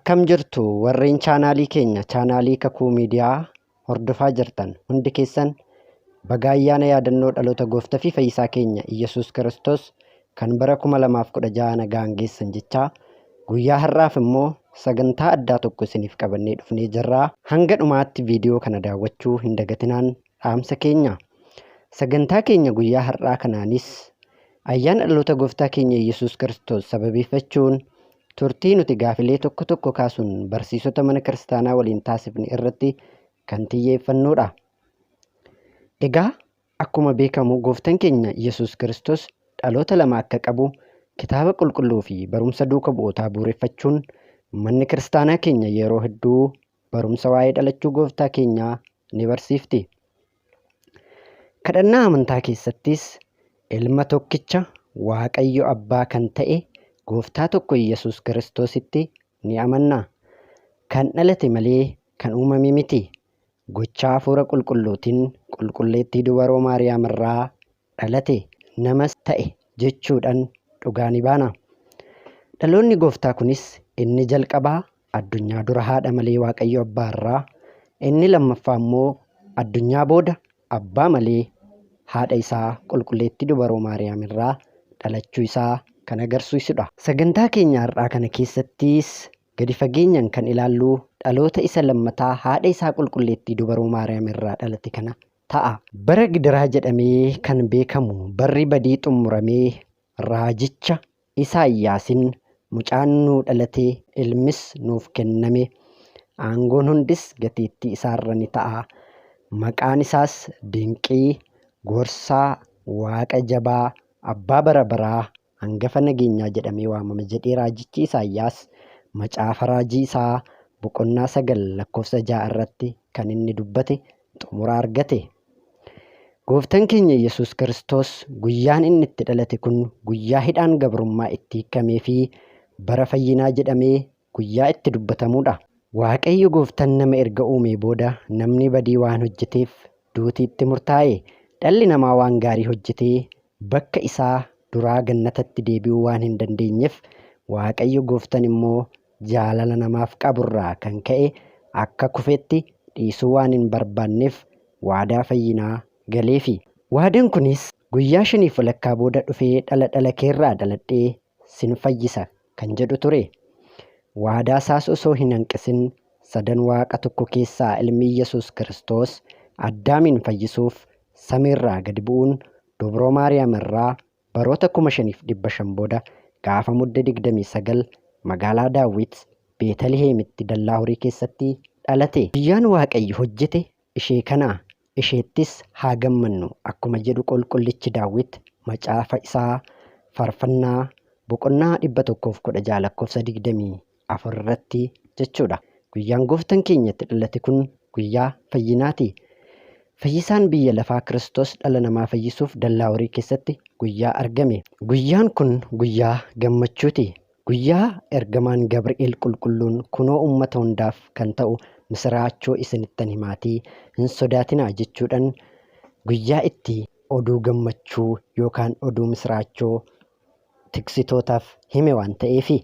Akkam jirtu warreen chaanaalii keenya chaanaalii Kakuu Miidiyaa hordofaa jirtan hundi keessan baga ayyaana yaadannoo dhaloota gooftaa fi fayyisaa keenya Iyyasuus Kiristoos kan bara 2016 nagaan geessan jechaa guyyaa har'aaf immoo sagantaa addaa tokko isiniif qabannee dhufnee jirraa. Hanga dhumaatti viidiyoo kana daawwachuu hin dagatinaan dhaamsa keenya. Sagantaa keenya guyyaa har'aa kanaanis ayyaana dhaloota gooftaa keenya Iyyasuus Kiristoos sababeeffachuun turtii nuti gaafilee tokko tokko kaasuun barsiisota mana kiristaanaa waliin taasifne irratti kan xiyyeeffannuudha. Egaa akkuma beekamu gooftaan keenya Iyyasuus Kiristoos dhaloota lama akka qabu kitaaba qulqulluu fi barumsa duuka bu'ootaa bu'uureffachuun manni kiristaanaa keenya yeroo hedduu barumsa waa'ee dhalachuu gooftaa keenyaa ni barsiifti. Kadhannaa amantaa keessattis ilma tokkicha Waaqayyo Abbaa kan ta'e gooftaa tokko Iyyasuus Kiristoositti ni amanna. Kan dhalate malee kan uumame miti. Gochaa hafuura qulqulluutiin qulqulleettii dubaroo Maariyaam irraa dhalate namas ta'e jechuudhaan dhugaa ni baana. Dhaloonni gooftaa kunis inni jalqabaa addunyaa dura haadha malee Waaqayyo Abbaa irraa, inni lammaffaa immoo addunyaa booda abbaa malee haadha isaa qulqulleettii dubaroo Maariyaam irraa dhalachuu isaa kan agarsiisudha. Sagantaa keenya har'aa kana keessattis gadi fageenyaan kan ilaallu dhaloota isa lammataa haadha isaa qulqulleettii dubaroo Maariyaam irraa dhalate kana ta'a. Bara gidiraa jedhamee kan beekamu barri badii xumuramee raajicha Isaayyaasin mucaan nuu dhalate ilmis nuuf kenname aangoon hundis gatiittii isaarra ni ta'a maqaan isaas dinqii, gorsaa, waaqa jabaa, abbaa bara baraa, hangafa nageenyaa jedhamee waamama jedhee raajichi Isaayyaas macaafa raajii isaa boqonnaa 9 lakkoofsa 6 irratti kan inni dubbate xumura argate. Gooftaan keenya Yesuus Kiristoos guyyaan inni itti dhalate kun guyyaa hidhaan gabrummaa itti hiikamee fi bara fayyinaa jedhamee guyyaa itti dubbatamuudha. Waaqayyo gooftaan nama erga uumee booda namni badii waan hojjeteef duuti itti murtaa'e. Dhalli namaa waan gaarii hojjetee bakka isaa duraa gannatatti deebi'uu waan hin dandeenyeef Waaqayyo gooftaan immoo jaalala namaaf qaburraa kan ka'e akka kufetti dhiisuu waan hin barbaanneef waadaa fayyinaa galeefi. Waadaan kunis guyyaa shaniif walakkaa booda dhufee dhala dhala keerraa dhaladhee sin fayyisa kan jedhu ture. Waadaa isaas osoo hin hanqisin sadan Waaqa tokko keessaa ilmi Iyyasuus Kiristoos Addaamiin fayyisuuf samiirraa gadi bu'uun Dubroo Maariyaam irraa baroota 5500 booda gaafa Mudde 29 magaalaa Daawwit Beetaliheemitti dallaa horii keessatti dhalate. Guyyaan Waaqayyo hojjete ishee kana, isheettis haa gammannu akkuma jedhu qulqullichi Daawwit macaafa isaa Faarfannaa boqonnaa 116 lakkoofsa 24 irratti jechuudha. Guyyaan gooftaan keenya itti dhalate kun guyyaa fayyinaati. Fayyisaan biyya lafaa Kiristoos dhala namaa fayyisuuf dallaa horii keessatti guyyaa argame. Guyyaan kun guyyaa gammachuuti. Guyyaa ergamaan Gabri'eel qulqulluun kunoo uummata hundaaf kan ta'u misiraachoo isinittan himaatii hin sodaatinaa jechuudhaan guyyaa itti oduu gammachuu yookaan oduu misiraachoo tiksitootaaf hime waan ta'eefi.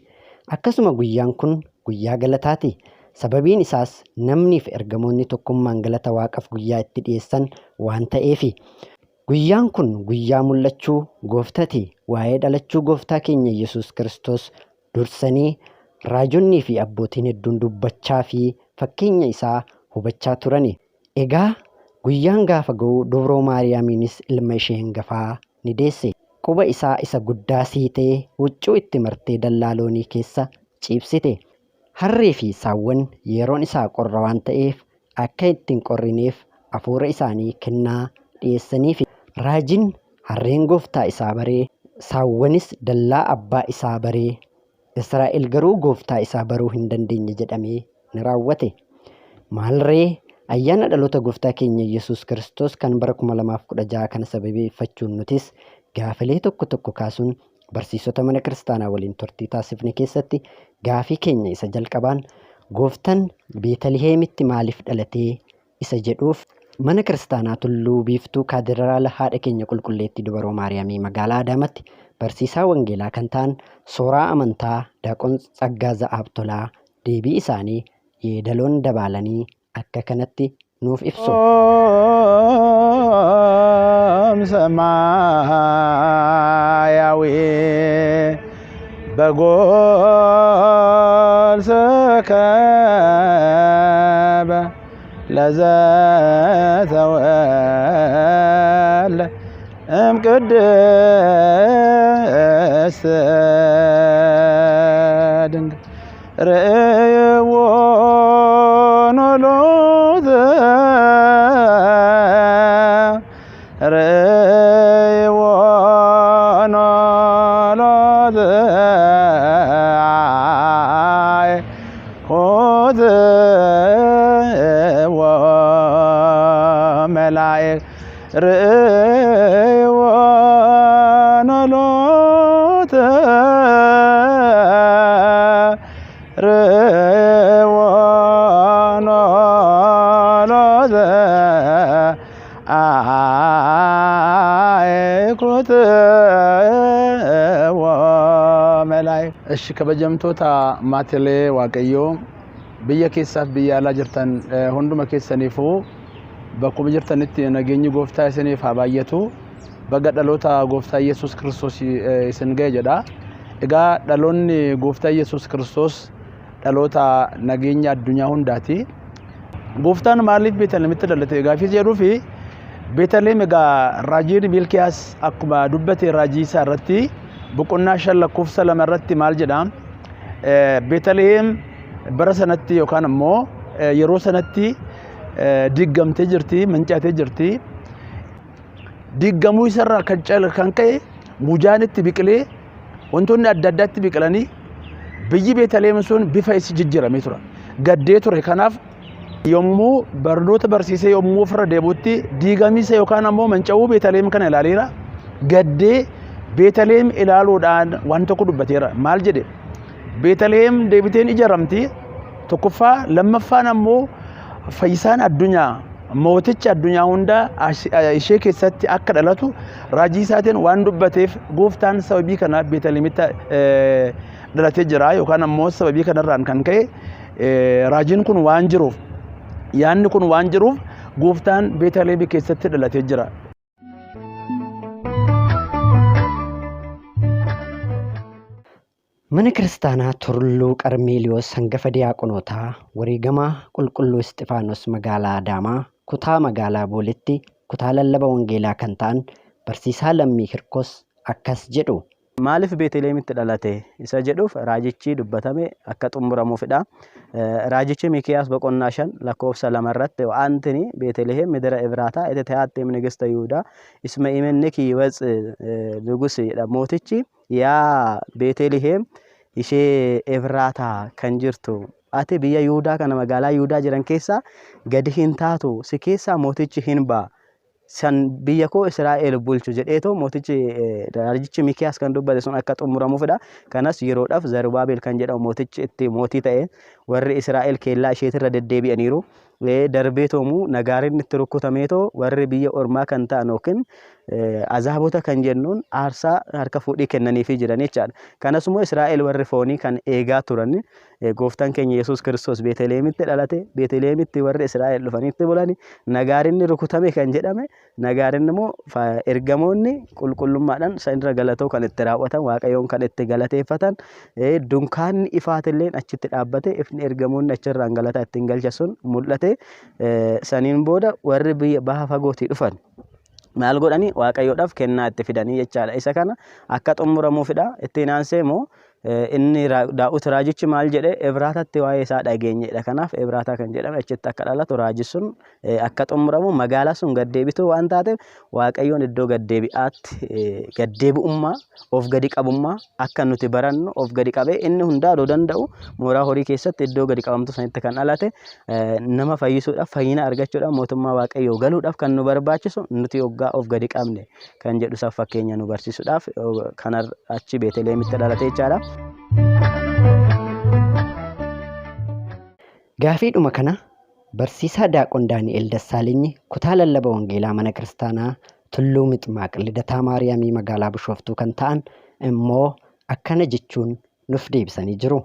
Akkasuma guyyaan kun guyyaa galataati. Sababiin isaas namniif ergamoonni tokkummaan galata Waaqaf guyyaa itti dhiyeessan waan ta'eefi. Guyyaan kun guyyaa mul'achuu gooftati. Waa'ee dhalachuu gooftaa keenya Yesuus Kiristoos dursanii raajonnii fi abbootiin hedduun dubbachaa fi fakkeenya isaa hubachaa turani. Egaa guyyaan gaafa ga'u dubroo Maariyaamiinis ilma ishee hangafaa ni deesse. Quba isaa isa guddaa siitee huccuu itti martee dallaa loonii keessa ciibsite. Harree fi saawwan yeroon isaa qorra waan ta'eef akka itti hin qorrineef afuura isaanii kennaa dhiyeessaniifi. Raajiin harreen gooftaa isaa baree, saawwanis dallaa abbaa isaa baree, Israa'el garuu gooftaa isaa baruu hin dandeenye jedhamee ni raawwate. Maal ree ayyaana dhaloota gooftaa keenya Yesuus Kiristoos kan bara 2016 kana sababeeffachuun nutis gaafilee tokko tokko kaasuun barsiisota mana kiristaanaa waliin turtii taasifne keessatti gaafii keenya isa jalqabaan gooftaan Beetaliheemitti maaliif dhalatee isa jedhuuf mana kiristaanaa Tulluu Biiftuu Kaatederaala Haadha Keenya Qulqulleettii Dubaroo Maariyaamii magaalaa Adaamatti barsiisaa wangeelaa kan ta'an sooraa amantaa Daaqon Tsaggaa Za'aab Tolaa deebii isaanii yeedaloon dabaalanii akka kanatti nuuf ibsu. ሰማያዊ በጎል ሰከበ ለዘተወለ እምቅድስት ድንግል ርእይዎ ኖሎት ርእይዎ ኖሎት ሆትዎ መላእክት ርእይዎ ኖሎት ርእይዎ ኖሎት አይኩትዎ መላእክት። Eshi kabajamtoota maatilee Waaqayyoo biyya keessaaf biyya alaa jirtan hunduma keessaniifuu bakkuma jirtanitti nageenyi gooftaa isiniif haa baay'atu. Baga dhaloota gooftaa Yesuus Kiristoos isin ga'e jedha. Egaa dhaloonni gooftaa Yesuus Kiristoos dhaloota nageenya addunyaa hundaati. Gooftaan maaliif Beetalemitti dhalate gaaffii jedhuu fi Beetaleem egaa raajiin Miilkiyaas akkuma dubbate raajii isaa irratti boqonnaa 5 lakkoofsa 2 irratti maal jedha? Beetaleem bara sanatti yookaan immoo yeroo sanatti diigamtee jirti, mancaatee jirti. Diigamuu isarraa kan ka'e mujaan itti biqilee wantoonni adda addaatti biqilanii biyyi Beetaleem sun bifa isi jijjiiramee tura. Gaddee ture. Kanaaf yommuu barnoota barsiisee yommuu ofirra deebi'utti diigamiisa yookaan ammoo manca'uu Beetaleem kana ilaaleera. Gaddee Beetaleem ilaaluudhaan waan tokko dubbateera. Maal jedhe? Beetaleem deebiteen ijaaramti. Tokkoffaa, lammaffaan ammoo fayyisaan addunyaa mootichi addunyaa hundaa ishee keessatti akka dhalatu raajii isaatiin waan dubbateef gooftaan sababii kanaaf Beetalemitti dhalatee jira yookaan ammoo sababii kanarraan kan ka'e raajiin kun waan jiruuf yaadni kun waan jiruuf gooftaan Beetaleem keessatti dhalatee jira. Mana Kiristaanaa Tulluu Qarmeeliyoos hangafa Diyaaqonootaa wareegamaa Qulqulluu Isxifaanos magaalaa Adaamaa kutaa magaalaa Booletti kutaa lallaba wangeelaa kan ta'an Barsiisaa Lammii Hirkoos akkas jedhu. Maaliif Beeteleemitti dhalate isa jedhuuf raajichi dubbatame akka xumuramuufidha. Raajichi Miikiyaas boqonnaa 5 lakkoofsa 2 irratti wa'antini Beetelehem midira Ibraataa ite tayaatteem nigista Yihudaa isma imenniki ይወፅ ንጉስ jedha. Mootichi yaa Beetelihem ishee Efraataa kan jirtu ati biyya Yihudaa kana magaalaa Yihudaa jiran keessaa gadi hin taatu, si keessaa mootichi hin ba'a. San biyya koo Israa'el bulchu jedheetoo mootichi raajichi Miikiyaas kan dubbate sun akka xumuramuufidha. Kanas yeroodhaaf Zarubaabel kan jedhamu mootichi itti mootii ta'e warri Israa'el kellaa isheetirra deddeebi'aniiru. Darbeetoomu nagaarinni itti rukutameetoo warri biyya ormaa kan ta'an yookiin azaabota kan jennuun aarsaa harka fuudhii kennaniifii jiran jechaadha. Kanas immoo Israa'el warri foonii kan eegaa turan gooftaan keenya Yesuus Kiristoos Beeteleemitti dhalate, Beeteleemitti warri Israa'el dhufanitti bulani, nagaarinni rukutame kan jedhame nagaarinni immoo ergamoonni qulqullummaadhaan isa irra galatoo kan itti raawwatan, Waaqayyoon kan itti galateeffatan, dunkaanni ifaatilleen achitti dhaabbate ifni ergamoonni achirraan galataa ittiin galchan sun mul'ate. Saniin booda warri biyya baha fagootii dhufan maal godhanii Waaqayyoodhaaf kennaa itti fidanii jechaadha. Isa kana akka xumuramuufidha. Ittiin aansee immoo inni Daawit raajichi maal jedhe Efraataatti waa'ee isaa dhageenyedha. Kanaaf Efraataa kan jedhame achitti akka dhalatu raaji sun akka xumuramu magaalaa sun gaddeebituu waan taateef Waaqayyoon iddoo gaddeebi'aatti gaddeebi'ummaa of gadi qabummaa akka nuti barannu of gadi qabee inni hundaa odoo danda'u mooraa horii keessatti iddoo gadi qabamtu sanitti kan dhalate nama fayyisuudhaaf fayyina argachuudhaaf mootummaa Waaqayyoo galuudhaaf kan nu barbaachisu nuti hoggaa of gadi qabne kan jedhu isaaf fakkeenya nu barsiisuudhaaf kan achi Beeteleemitti dhalate jechaadha. Gaafiidhuma kana Barsiisaa Daaqon Daani'el Dassaalenyi kutaa lallaba wangeelaa mana kiristaanaa Tulluu Mixmaaq Lidataa Maariyaamii magaalaa Bishooftuu kan ta'an immoo akkana jechuun nuuf deebisanii jiru.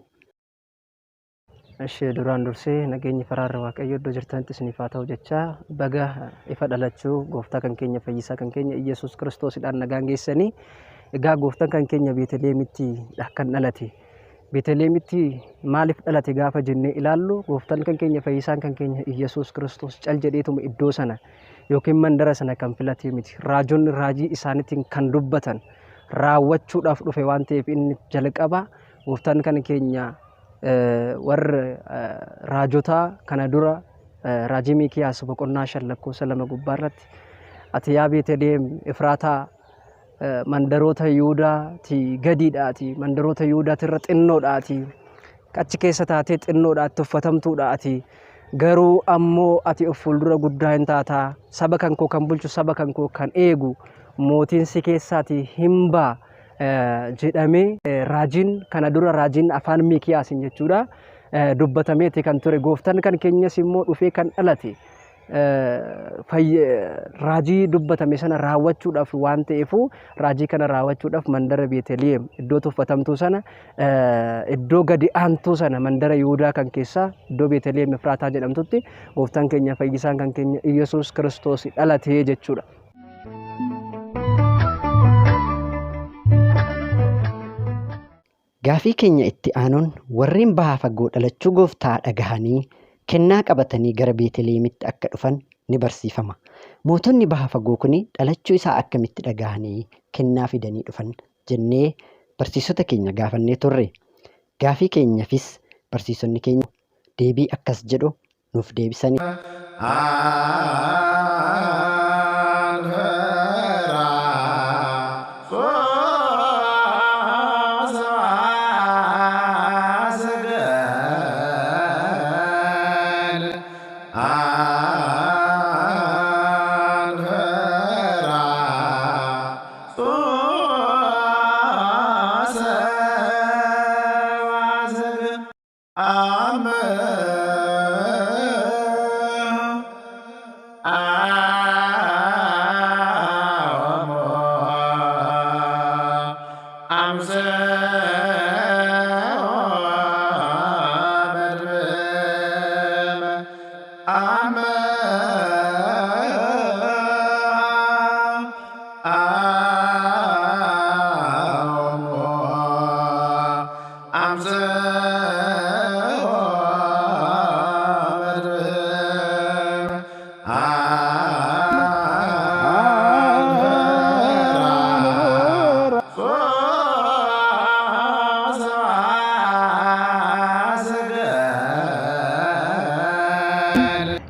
Ishee duraan dursee nageenyi faraarra Waaqayyo iddoo jirtanitti isiniif haa ta'u jechaa, baga ifa dhalachuu gooftaa kan keenya fayyisaa kan keenya Iyyasuus Kiristoosidhaan nagaan geessanii. Egaa gooftaan kan keenya Beeteleemitti kan dhalate. Beeteleemitti maaliif dhalate gaafa jennee ilaallu, gooftaan kan keenya fayyisaan kan keenya Iyyasuus Kiristoos cal jedheetuma iddoo sana yookiin mandara sana kan filatee miti. Raajonni raajii isaaniitiin kan dubbatan raawwachuudhaaf dhufe waan ta'eef, inni jalqaba gooftaan kan keenya warra raajotaa kana dura raajii Miikiyaas boqonnaa 5 lakkoofsa 2 gubbaarratti, "Ati yaa Beeteliheem Efraataa, mandaroota Yihudaati gadiidhaati, mandaroota Yihudaati irra xinnoodhaati, achi keessa taatee xinnoodhaatti tuffatamtuudhaati, garuu ammoo ati of fuuldura guddaa hin taataa, saba kan koo kan bulchu, saba kan koo kan eegu mootiin si keessaati hin ba'a" jedhamee raajiin kana dura raajiin afaan Miikiyaasin jechuudha dubbatameeti kan ture. Gooftaan kan keenyas immoo dhufee kan dhalate raajii dubbatame sana raawwachuudhaaf waan ta'eefu, raajii kana raawwachuudhaaf mandara Beeteliheem iddoo tuffatamtuu sana, iddoo gadi aantuu sana, mandara Yihudaa kan keessaa iddoo Beeteliheem Efraataa jedhamtutti gooftaan keenya fayyisaan kan keenya Iyyasuus Kiristoos dhalatee jechuudha. Gaafii keenya itti aanuun, warreen bahaa fagoo dhalachuu gooftaa dhagahanii kennaa qabatanii gara Beeteliheemitti akka dhufan ni barsiifama. Mootonni baha fagoo kun dhalachuu isaa akkamitti dhagahanii kennaa fidanii dhufan jennee barsiisota keenya gaafannee turre. Gaafii keenyaafis barsiisonni keenya deebii akkas jedhu nuuf deebisani.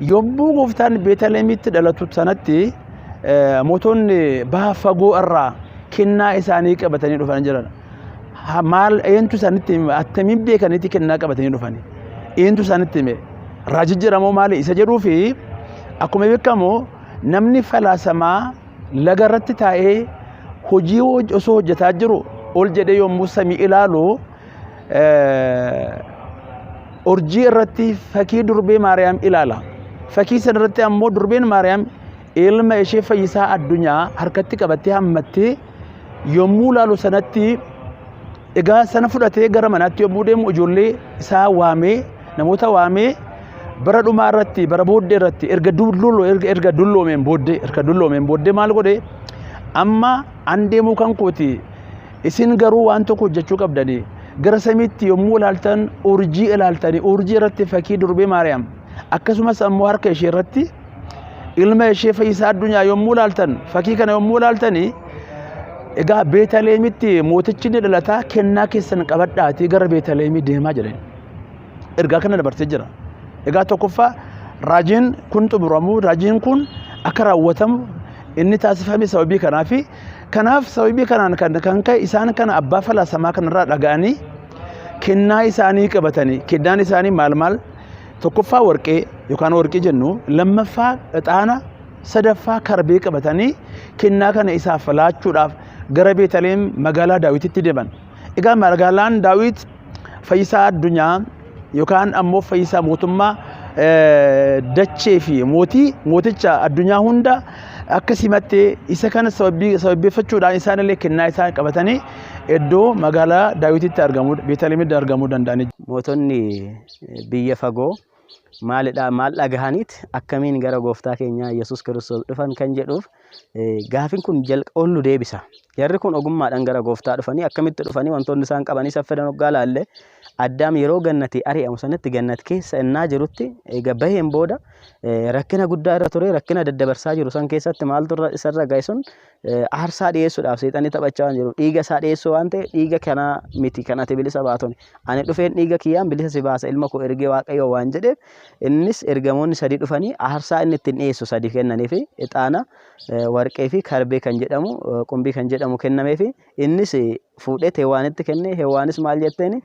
Yommuu gooftaan Beetalemitti dhalatu sanatti mootonni baha fagoo irraa kennaa isaanii qabatanii dhufan jiran. Maal, eentu isaanitti hime? Attamiin beekaniiti kennaa qabatanii dhufani? Eentu isaanitti hime? Raajii jedhamoo maali isa jedhuu fi akkuma beekamu namni falaasamaa laga irratti taa'ee hojii osoo hojjetaa jiru ol jedhee yommuu samii ilaalu urjii irratti fakii durbee Maariyaam ilaala. Fakii sana irratti ammoo durbeen Maariyaam ilma ishee fayyisaa addunyaa harkatti qabattee hammattee yommuu ilaalu sanatti, egaa sana fudhatee gara manaatti yommuu deemu ijoollee isaa waamee, namoota waamee, bara dhumaa irratti, bara booddee irratti, erga dulloomeen booddee maal godhe? "Amma an deemuu kan kooti, isin garuu waan tokko hojjechuu qabdanii, gara samiitti yommuu ilaaltan urjii ilaaltanii, urjii irratti fakii durbee Maariyaam, akkasumas ammoo harka ishee irratti ilma ishee fayyisaa addunyaa yommuu ilaaltan, fakii kana yommuu ilaaltanii, egaa Beetaleemitti mootichi ni dhalataa, kennaa keessan qabadhaatii gara Beetaleemii deemaa" jedhan. Ergaa kana dabarsee jira. Egaa tokkoffaa raajiin kun xumuramu, raajiin kun akka raawwatamu inni taasifame sababii kanaafi. Kanaaf sababii kanaan kan ka'e isaan kana abbaa falaasamaa kanarraa dhaga'anii kennaa isaanii qabatanii, kennaan isaanii maal maal? Tokkoffaa warqee yookaan warqii jennu, lammaffaa ixaana, sadaffaa karbee qabatanii kennaa kana isaaf laachuudhaaf gara Beetaleem magaalaa Daawititti deeman. Egaa magaalaan Daawit fayyisaa addunyaa yookaan ammoo fayyisaa mootummaa dachee fi mootii mooticha addunyaa hunda akka simatte isa kana sababeeffachuudhaan isaanillee kennaa isaan qabatanii iddoo magaalaa Daawititti argamuu Beetalemitti argamuu danda'anii. Mootonni biyya fagoo maalidha maal dhagahaniit akkamiin gara gooftaa keenyaa Yesuus Kiristoos dhufan kan jedhuuf gaafin kun ol nu deebisa. Jarri kun ogummaadhaan gara gooftaa dhufanii akkamitti dhufanii wantoonni isaan qabanii isa fidan hoggaa laalle Addaam yeroo gannatii ari'amu sanatti gannat keessa innaa jirutti eega baheen booda rakkina guddaa irra ture rakkina daddabarsaa jiru san keessatti maaltu isarra ga'e sun aarsaa dhiyeessuudhaaf seexanni taphachaa waan jiru dhiiga isaa dhiyeessuu waan ta'e dhiiga kanaa miti kan ati bilisa baatun ani dhufeen dhiiga kiyyaan bilisa si baasa ilma koo ergee Waaqayyo waan jedheef innis ergamoonni sadii dhufanii aarsaa inni ittiin dhiyeessu sadii kennanii fi ixaana warqee fi karbee kan jedhamu qumbii kan jedhamu kennameefi innis fuudhee Hewaanitti kenne. Hewaanis maal jetteen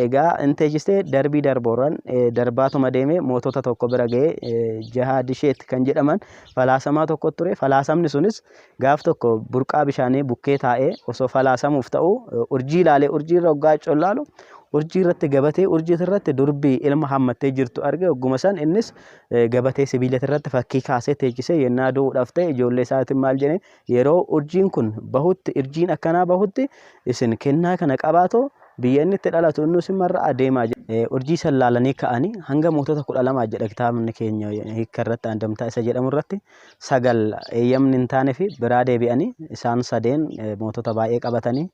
egaa in teechistee darbii darboorran darbaatuma deemee mootota tokko bira ga'ee jaha disheet kan jedhaman falaasamaa tokko ture. Falaasamni sunis gaaf tokko burqaa bishaanii bukkee taa'ee osoo falaasamuuf ta'u urjii ilaalee urjii irra hoggaa collaalu urjii irratti gabatee urjii irratti durbii ilma hammattee jirtu arge. Hogguma san innis gabatee sibiila irratti fakkii kaasee teechisee yennaa du'uudhaaf ta'e ijoollee isaatiin maal jedheen yeroo urjiin kun bahutti urjiin akkanaa bahutti isin kennaa kana qabaatoo biyya inni itti dhalatu inni isin marra adeemaa jedhe. Urjii san laalanii ka'anii hanga mootota 12 jedha kitaabni keenya hiikka irratti andamtaa isa jedhamu irratti 9 eeyyamni hin taane fi biraa deebi'anii isaan sadeen mootota baay'ee qabatanii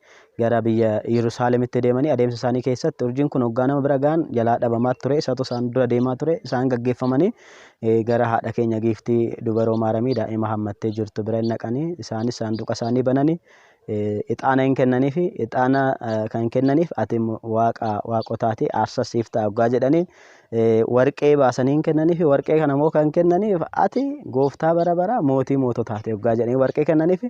gara biyya Yerusaalemitti deemanii adeemsa isaanii keessatti urjiin kun hoggaa nama bira ga'an jalaa dhabamaa ture isatu isaan dura deemaa ture isaan gaggeeffamanii gara haadha keenya giiftii dubaroo Maaramii daa'ima hammattee jirtu bira hin dhaqanii isaanis saanduqa isaanii bananii ixaana hin kennaniif ixaana kan kennaniif ati waaqa waaqotaati aarsa siif ta'a hoggaa jedhanii warqee baasanii hin kennaniif warqee kana immoo kan kennaniif ati gooftaa bara baraa mootii moototaati hoggaa jedhanii warqee kennaniif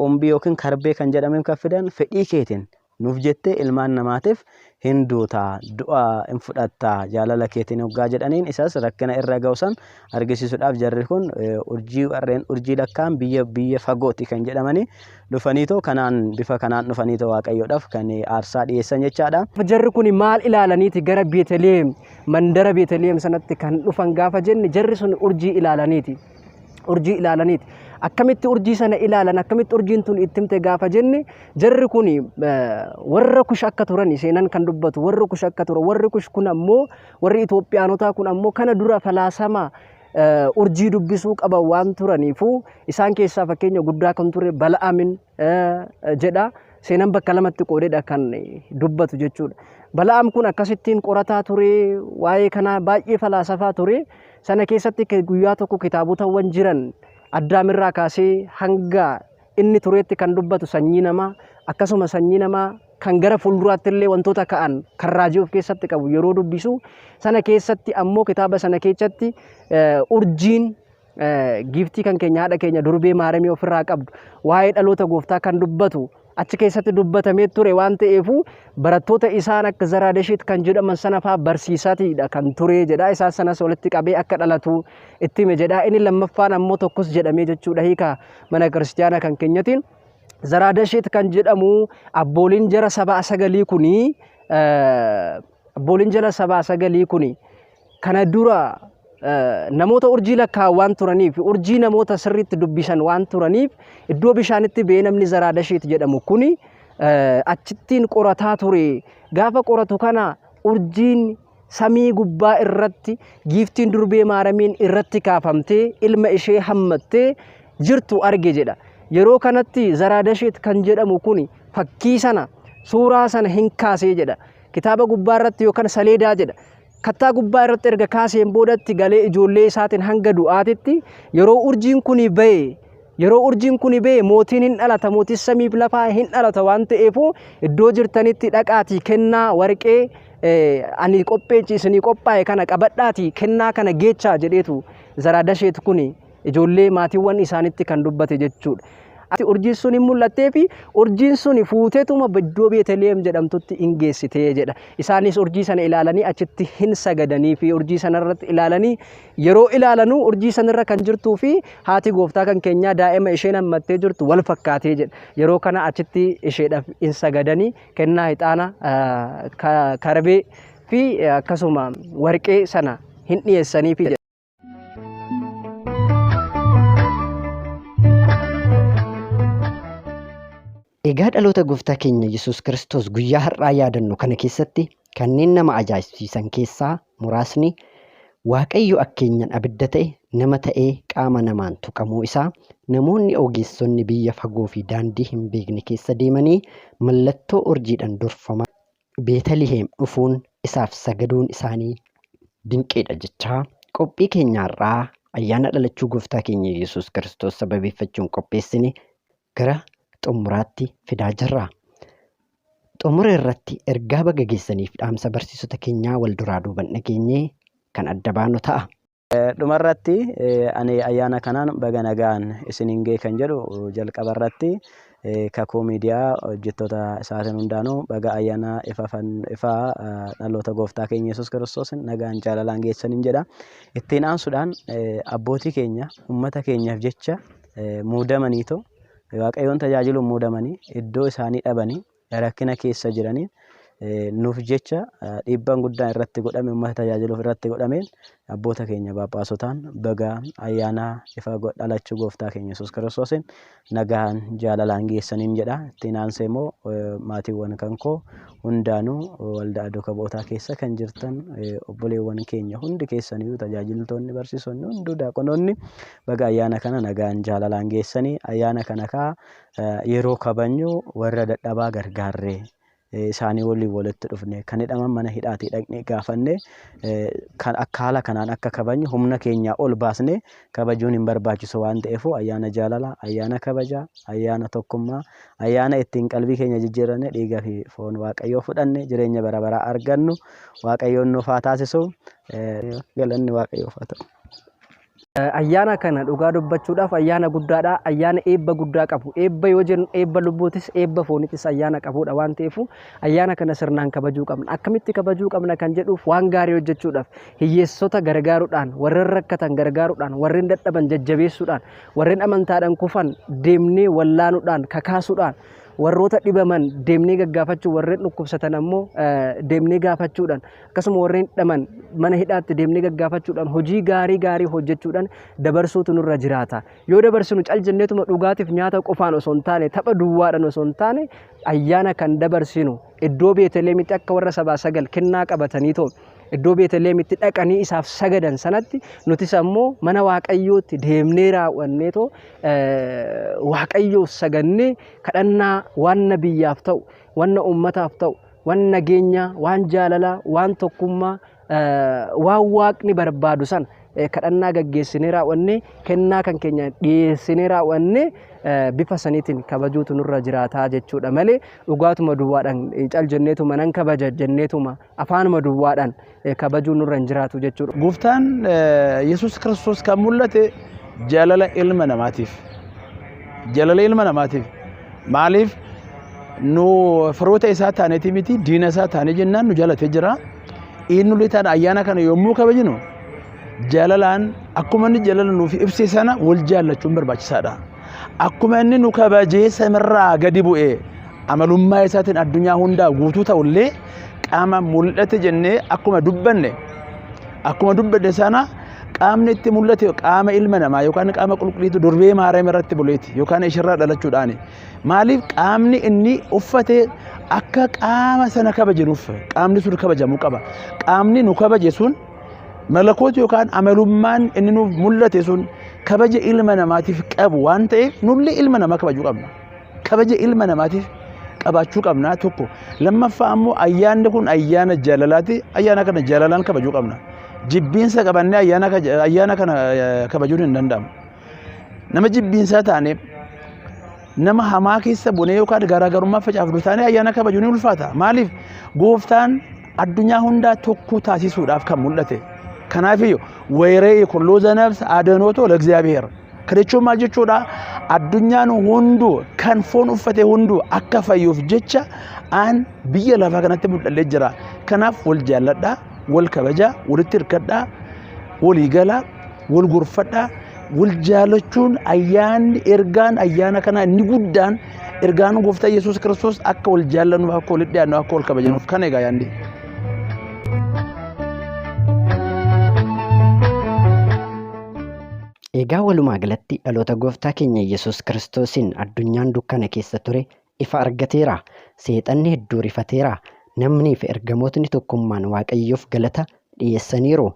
qumbii yookiin karbee kan jedhameen kan fidan fedhii keetiin nuuf jettee ilmaan namaatiif hin duuta, du'a hin fudhatta jaalala keetiin hoggaa jedhaniin isas rakkina irra ga'u san argisiisuudhaaf jarri kun urjii warreen urjii lakkaan biyya biyya fagooti kan jedhamanii dhufaniitoo kanaan bifa kanaan dhufaniitoo Waaqayyoodhaaf kan aarsaa dhiyeessan jechaadha. Jarri kun maal ilaalaniiti gara Beeteliheem mandara Beeteliheem sanatti kan dhufan gaafa jenne jarri sun urjii ilaalaniiti. Urjii ilaalaniiti. Akkamitti urjii sana ilaalan akkamitti urjiin tun itti himte gaafa jenne jarri kun warra Kush akka turan seenan kan dubbatu warri Kush akka turan warri Kush kun ammoo warri Itoophiyaanotaa kun ammoo kana dura falaasama urjii dubbisuu qaban waan turaniifu isaan keessaa fakkeenya guddaa kan ture Bala'aamin jedha. Seenan bakka lamatti qoodedha kan dubbatu jechuudha. Bala'aam kun akkasittiin qorataa ture waa'ee kanaa baay'ee falaasafaa ture. Sana keessatti guyyaa tokko kitaabotawwan jiran Addaamirraa kaasee hanga inni tureetti kan dubbatu sanyii namaa akkasuma sanyii namaa kan gara fuulduraatti illee wantoota ka'an kan raajii of keessatti qabu yeroo dubbisu sana keessatti ammoo kitaaba sana keessatti urjiin giiftii kan keenya haadha keenya durbee Maaramii ofirraa qabdu waa'ee dhaloota gooftaa kan dubbatu achi keessatti dubbatamee ture waan ta'eefu barattoota isaan akka Zaraadashiit kan jedhaman sana fa'aa barsiisaatiidha kan ture jedha. Isaan sanas walitti qabee akka dhalatu itti hime jedha. Inni lammaffaan ammoo tokkos jedhamee jechuudha hiika mana kiristiyaana kan keenyatiin. Zaraadashiit kan jedhamu abbooliin jara sabaa sagalii kuni abbooliin jara sabaa sagalii kuni kana dura namoota urjii lakkaa'an waan turaniif urjii namoota sirriitti dubbisan waan turaniif iddoo bishaanitti ba'ee namni Zaraadashiit jedhamu kuni achittiin qorataa ture. Gaafa qoratu kana urjiin samii gubbaa irratti giiftiin durbee Maaramiin irratti kaafamtee ilma ishee hammattee jirtu arge jedha. Yeroo kanatti Zaraadashiit kan jedhamu kuni fakkii sana suuraa sana hin kaasee jedha. Kitaaba gubbaa irratti yookaan saleedaa jedha. Kattaa gubbaa irratti erga kaaseen boodatti galee ijoollee isaatiin hanga du'aatitti yeroo urjiin kuni ba'e yeroo urjiin kuni ba'e mootiin hin dhalata mootiin samiif lafaa hin dhalata waan ta'eefu iddoo jirtanitti dhaqaatii kennaa warqee ani qopheechi isinii qophaa'e kana qabadhaatii kennaa kana geechaa jedheetu Zaraadasheet kuni ijoollee maatiiwwan isaanitti kan dubbate jechuudha. Urjiin sun hin mul'attee fi urjiin sun fuuteetuma iddoo Beeteliheem jedhamtutti hin geessitee jedha. Isaanis urjii sana ilaalanii achitti hin sagadanii fi urjii sana irratti ilaalanii yeroo ilaalanuu urjii sanarra kan jirtuu fi haati gooftaa kan keenyaa daa'ima isheen hammattee jirtu wal fakkaatee jedha. Yeroo kana achitti isheedhaaf hin sagadanii kennaa ixaana karbee fi akkasuma warqee sana hin dhiyeessaniifi jedha. Egaa dhaloota gooftaa keenya Yesuus Kiristoos guyyaa har'aa yaadannu kana keessatti kanneen nama ajaa'ibsiisan keessaa muraasni Waaqayyo akkeenyan abidda ta'e nama ta'ee qaama namaan tuqamuu isaa, namoonni ogeessonni biyya fagoo fi daandii hin beekne keessa deemanii mallattoo urjiidhaan durfamaa Beetaliheem dhufuun isaaf sagaduun isaanii dinqiidha jechaa qophii keenya har'aa ayyaana dhalachuu gooftaa keenya Yesuus Kiristoos sababeeffachuun qopheessine gara xumuraatti fidaa jirra. Xumura irratti ergaa baga geessaniif dhaamsa barsiisota keenyaa wal duraa duuban dhageenyee kan adda baanu ta'a. Dhumarratti ani ayyaana kanaan baga nagaan isiniin ga'e kan jedhu jalqabarratti Kakuu Miidiyaa hojjettoota isaatiin hundaanuu baga ayyaana ifa ifa dhaloota gooftaa keenya Yesuus Kiristoos nagaan jaalalaan geessaniin jedha. Ittiin aansuudhaan abbootii keenya uummata keenyaaf jecha muudamaniitoo Waaqayyoon tajaajiluun muudamanii iddoo isaanii dhabanii rakkina keessa jiranii nuuf jecha dhiibbaan guddaan irratti godhame uummata tajaajiluuf irratti godhameen abboota keenya Phaaphaasotaan baga ayyaana ifa dhalachuu gooftaa keenya Yesuus Kiristoosiin nagaan jaalalaan geessaniin jedha. Ittiin aansee immoo maatiiwwan kan koo hundaanuu waldaa duuka bu'ootaa keessa kan jirtan obboleewwan keenya hundi keessaniyyuu tajaajiltoonni barsiisonni hunduu daaqonoonni baga ayyaana kana nagaan jaalalaan geessanii ayyaana kana kaa yeroo kabajnu warra dadhabaa gargaarree isaanii waliin walitti dhufne kan hidhaman mana hidhaatii dhaqnee gaafanne kan akka haala kanaan akka kabajnu humna keenyaa ol baasne kabajuun hin barbaachisu waan ta'eef ayyaana jaalalaa, ayyaana kabajaa, ayyaana tokkummaa, ayyaana ittiin qalbii keenya jijjiirranne dhiiga fi foon Waaqayyoo fudhanne jireenya bara baraa argannu Waaqayyoon nuuf haa taasisu. Galanni Waaqayyoof haa ta'u. Ayyaana kana dhugaa dubbachuudhaaf ayyaana guddaadha. Ayyaana eebba guddaa qabu. Eebba yoo jennu eebba lubbuutis eebba foonitis ayyaana qabudha waan ta'eef ayyaana kana sirnaan kabajuu qabna. Akkamitti kabajuu qabna kan jedhuuf waan gaarii hojjechuudhaaf hiyyeessota gargaaruudhaan, warreen rakkatan gargaaruudhaan, warreen dadhaban jajjabeessuudhaan, warreen amantaadhaan kufan deemnee wallaanuudhaan, kakaasuudhaan, warroota dhibaman deemnee gaggaafachuu, warreen dhukkubsatan ammoo deemnee gaafachuudhaan, akkasuma warreen hidhaman mana hidhaatti deemnee gaggaafachuudhaan hojii gaarii gaarii hojjechuudhaan dabarsuutu nurra jiraata. Yoo dabarsinu cal jenneetuma dhugaatiif nyaata qofaan osoo hin taane tapha duwwaadhaan osoo hin taane ayyaana kan dabarsinu iddoo Beeteleemitti akka warra sabaa sagal kennaa qabatanii too iddoo Beeteleemitti dhaqanii isaaf sagadan sanatti nutis ammoo mana Waaqayyootti deemnee raawwannee too Waaqayyoof sagannee kadhannaa waan biyyaaf ta'u, wanna uummataaf ta'u, waan nageenyaa, waan jaalalaa, waan tokkummaa, waan waaqni barbaadu sana kadhannaa gaggeessinee raawwannee kennaa kan keenya dhiyeessinee raawwannee bifa saniitiin kabajuutu nurra jiraataa jechuudha malee dhugaatuma duwwaadhaan cal jenneetuma nan kabaja jenneetuma afaanuma duwwaadhaan kabajuu nurra hin jiraatu jechuudha. Gooftaan Yesuus Kiristoos kan mul'ate jaalala ilma namaatiif. Jaalala ilma namaatiif. Maaliif nu firoota isaa taaneeti miti diina isaa taanee jennaan nu jaalatee jira. Inni taan ayyaana kana yommuu kabajnu jaalalaan akkuma inni jaalala nuuf ibse sana wal jaallachuun barbaachisaadha. Akkuma inni nu kabajee samirraa gadi bu'ee amalummaa isaatiin addunyaa hundaa guutuu ta'ullee qaama mul'ate jennee akkuma dubbanne akkuma dubbanne sana qaamni itti mul'ate qaama ilma namaa yookaan qaama qulqulliitu durbee Maariyaam irratti buleeti yookaan ishirraa dhalachuudhaani. Maaliif qaamni inni uffate akka qaama sana kabajinuuf qaamni sun kabajamuu qaba. Qaamni nu kabaje sun malakooti yookaan amalummaan inni nuuf mul'ate sun kabaja ilma namaatiif qabu waan ta'eef nullee ilma namaa kabajuu qabna. Kabaja ilma namaatiif qabaachuu qabna tokko. Lammaffaa ammoo ayyaanni kun ayyaana jaalalaati. Ayyaana kana jaalalaan kabajuu qabna. Jibbiinsa qabannee ayyaana kana kabajuun hin danda'amu. Nama jibbiinsaa taane nama hamaa keessa bunee yookaan garaagarummaa facaafnu taane ayyaana kabajuun ni ulfaata. Maaliif gooftaan addunyaa hundaa tokko taasisuudhaaf kan mul'ate. Kanaafiyyuu wayiree kulluu zanabs adanootoo ለእግዚአብሔር Kana jechuun maal jechuudha? Addunyaan hunduu kan foon uffate hunduu akka fayyuuf jecha aan biyya lafaa kanatti mul'allee jira. Kanaaf wal jaalladhaa, wal kabajaa, walitti hirkadhaa, walii galaa, wal gorfadhaa, wal jaalachuun ayyaanni ergaan ayyaana kanaa inni guddaan ergaan gooftaa Yesuus Kiristoos akka wal jaallannuuf, akka walitti dhiyaannu, akka wal kabajanuuf kana egaa yaadni. Egaa walumaa galatti dhaloota gooftaa keenya Yesuus Kiristoosiin addunyaan dukkana keessa ture ifa argateera. Seexanni hedduu rifateera. Namnii fi ergamootni tokkummaan Waaqayyoof galata dhiyeessaniiru.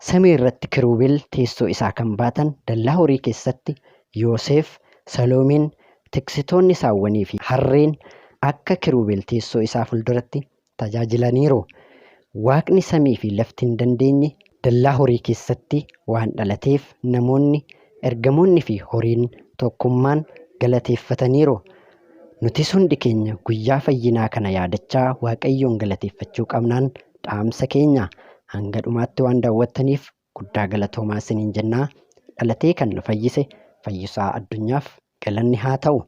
Samii irratti kiruubel teessoo isaa kan baatan dallaa horii keessatti Yoosef, Saloomiin, tiksitoonni saawwanii fi harreen akka kiruubel teessoo isaa fuulduratti tajaajilaniiru. Waaqni samii fi lafti hin dandeenye dallaa horii keessatti waan dhalateef namoonni, ergamoonni fi horiin tokkummaan galateeffataniiru. Nutis hundi keenya guyyaa fayyinaa kana yaadachaa Waaqayyoon galateeffachuu qabnaan dhaamsa keenya hanga dhumaatti waan daawwattaniif guddaa galatoomaa isiniin jennaa. Dhalatee kan nu fayyise fayyisaa addunyaaf galanni haa ta'u.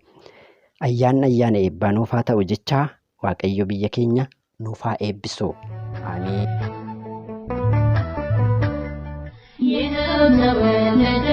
Ayyaanni ayyaana eebbaa nuuf haa ta'u jechaa Waaqayyo biyya keenya nuuf haa eebbisu. Ameen. ይኸው ተወለደ።